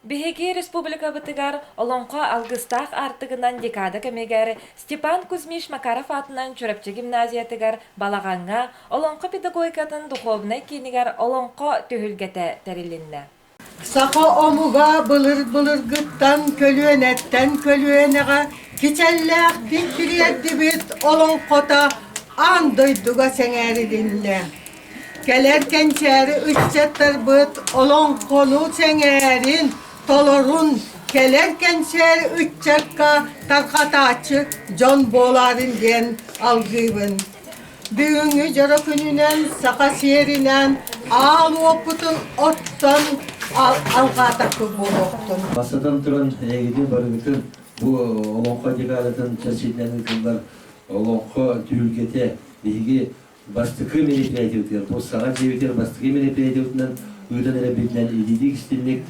Биһиги республикабытыгар Олоҥхо алгыстаах аартыгынан декада кэмигэр Степан Кузьмич Макаров аатынан Чурапчы гимназиятыгар балаҕаҥҥа Олоҥхо педагогикатын духуобунай киинигэр Олоҥхо түһүлгэтэ тэрилиннэ. Саха омуга былыр-былыргыттан көлүөнэттэн көлүөнэҕэ кичэллээхтик тириэрдибит олоҥхото аан дойдуга сэҥээрилиннэ. Кэлэр кэнчээри ыччаттарбыт олоҥхону сэҥээрин, толорун, кэлэр кэнчээри ыччакка тарҕатааччы дьон буолаарын диэн алгыыбын. Бүгүҥҥү дьоро күнүнэн саха сиэринэн аал уоппутун оттон алҕаатахпыт буолуохтун. Бастатан туран, эһигини барыгытын бу олоҥхо декадатын чэрчитинэн ыытыллар олоҥхо түһүлгэтэ биһиги бастакы мероприятиебытыгар, бу саҥа дьиэбитигэр бастакы мероприятиебытынан ыытан эрэбитинэн илиилик истинник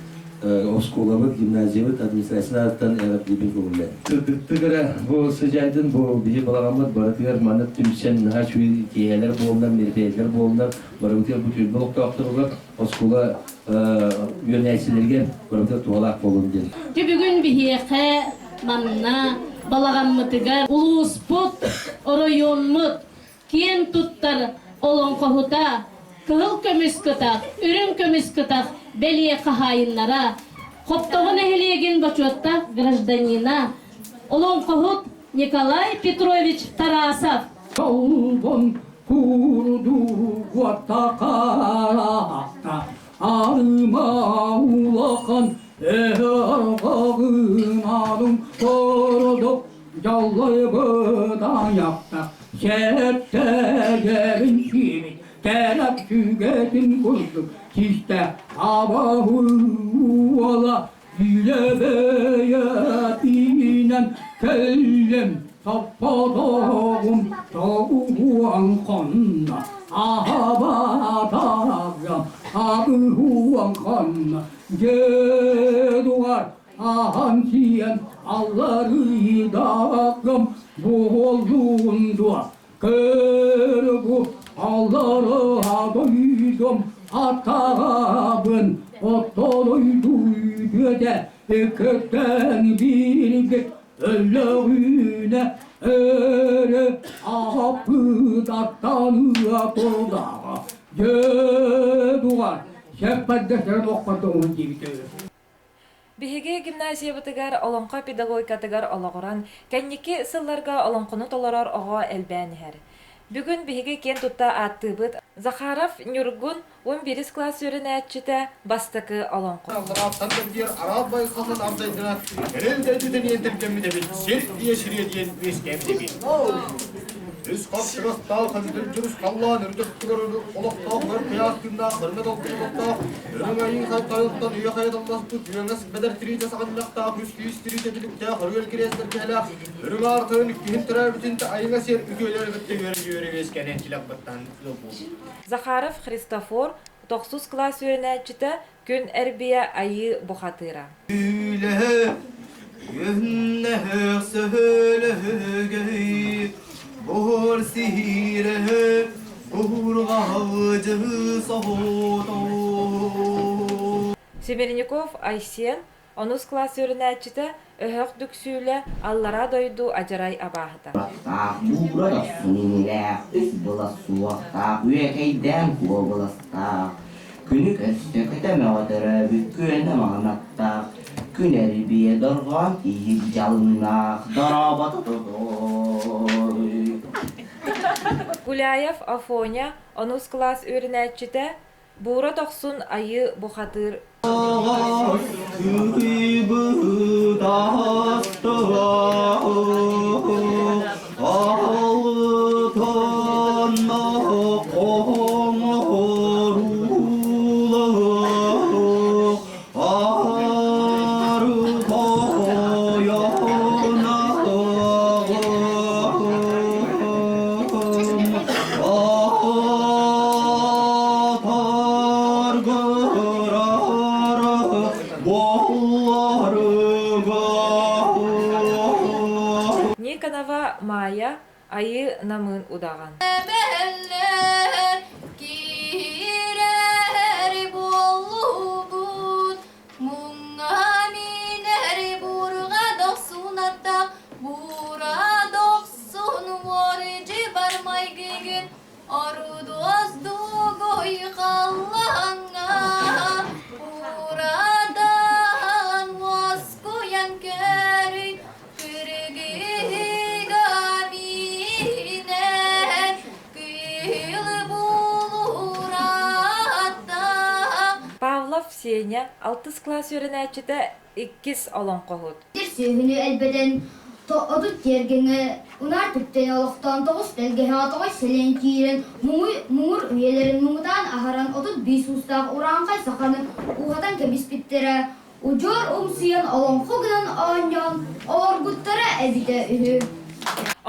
оскуолабыт, гимназиябыт администрациятын аатыттан эҕэрдиибин көҥүллээн. Сырдыктык эрэ бу сыдьаайдын бу биһи балаҕаммыт барытыгар маннык түмсэн наһаа үчүгэй киэһэлэр буоллар, мероприятиелар буоллар, барыбытыгар бу түөлбэ олохтоохторугар оскуола үөрэнээччилэригэр барыбытыгар туһалаах буолун диэн. Бүгүн биһиэхэ манна балаҕаммытыгар улууспут, оройуоммут киэн туттар олоҥхоһута, кыһыл көмүс кытах, үрүҥ көмүс кытах бэлиэ хаһаайыннара, Хоптоҕо нэһилиэгин бочуоттаах гражданина, олоҥхоһут Николай Петрович Тарасов. Толбон курдугуота хараахта арыма улахан эһэ арҕаҕынаным ородок Дьаллайбыт айахта сэттэгэрин сиэбит кэрэх сүгэтин курдук систэ абаһы уола илэбэйэтинэн кэллим соппотоҕум тоҕуһуон хонно аһабатаҕым абыһуон хонно дьэ Аһан сиэн алларыйдагым буоллун дуо Көргу алларыа дойдум атаҕабын оттолойдуйдүөдэ Иккиттэн бииргит өллөҕүнэ өрө аһаппытаттаныа турдаҕа Дьэ дуҕар сэппэрдэстэрин охпордоҥун диэбитэ Биһиги гимназиябытыгар олоҥхо педагогикатыгар олоҕуран, кэнники сылларга олоҥхону толорор оҕо элбээн иһэр. Бүгүн биһиги киэн тутта ааттыыбыт Захаров Ньургун 11 кылаас үөрэнээччитэ бастакы олоҥхо. Алларааттан бэрдиэр араас байысхалынан ардайдара эрэл дойду тэнийэн тэлгэммит эбит, сир ийэ сириэ диэн үөскээбит эбит. Үс хас чугастаах көмүтүн дьурус халлаан үрдүк олохтоох өр кыйаас тыыннаах бөрмө толкуй олохтоох Үрүҥ айыы хайтарыттан үйэ хайаталласпыт үөҥэс бэдэр тириитэ саҕынньахтаах үс киис тириитэ түлүктээх өрүөл кириэстэр киһилээх үрүҥ аар тойон иккиһин төрөөбүтүн айыҥа сиэр үтүөлэр кытта үөрэ-дьүөрэ үөскээн килэппыттан ыал буолбут. Захаров Христофор тохсус кылаас үөрэнээччитэ Күн Эрбийэ Айыы бухатыыра. Үлэһэ, үһүннэһэ, сөһөлөһөгөй, буһур сиһирэһэ, буһурҕаһы соһутоо. Семереняков Айсен онус кылаас үөрэнээччитэ Өһөх Дүксүүлэ Аллараа дойду адьарай абааһыта. Баттаах буура дохсун инилээх, үс былас суохтаах, үөкэйдээн куобуластаах, күнү көрсө көтөмөҕө төрөөбүт күөнэ маҥан аттаах, күн эрбийэ дорҕоон тииһик дьалыннаах, дорообото тотуой. Гуляев Афоня онус кылаас үөрэнээччитэ Буура Дохсун Айыы бухатыыр Никонова Майя Айыы Намыын удаҕан. Киирэр буоллубут муҥҥа. Сеня, алтыс кылаас үөрэнээччитэ, иккис олоҥхоһут. Сүөһүнү элбэтэн, 30 тиэргэҥҥэ унаар түптэни олохтоон тоҕус тэлгэһэҕэ тоҕой сэлээн киирэн, муҥур үйэлэрин муҥутаан аһаран 35 уустаах урааҥхай саханы ууһатан кэбиспиттэрэ, удьуор умсуйан олоҥхо гынан оонньоон олорбуттара эбитэ үһү.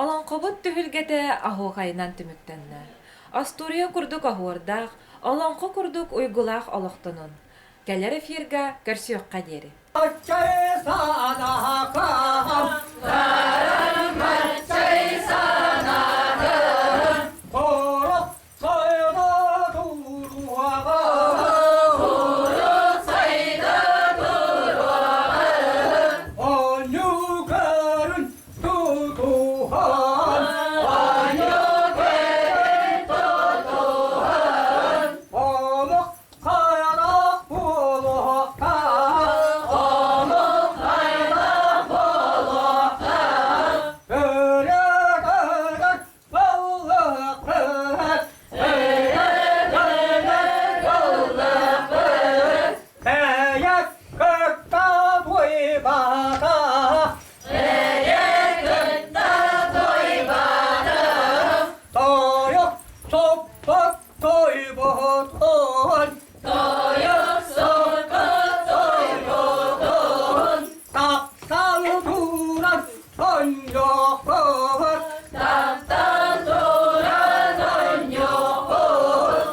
Олоҥхобут түһүлгэтэ оһуохайынан түмүктэннэ. Остуоруйа курдук оһуордаах, олоҥхо курдук уйгулаах олохтонун. Кэлэр эфирга көрсүөххэ диэри. Тойботон, тапсал туран, сонньохо.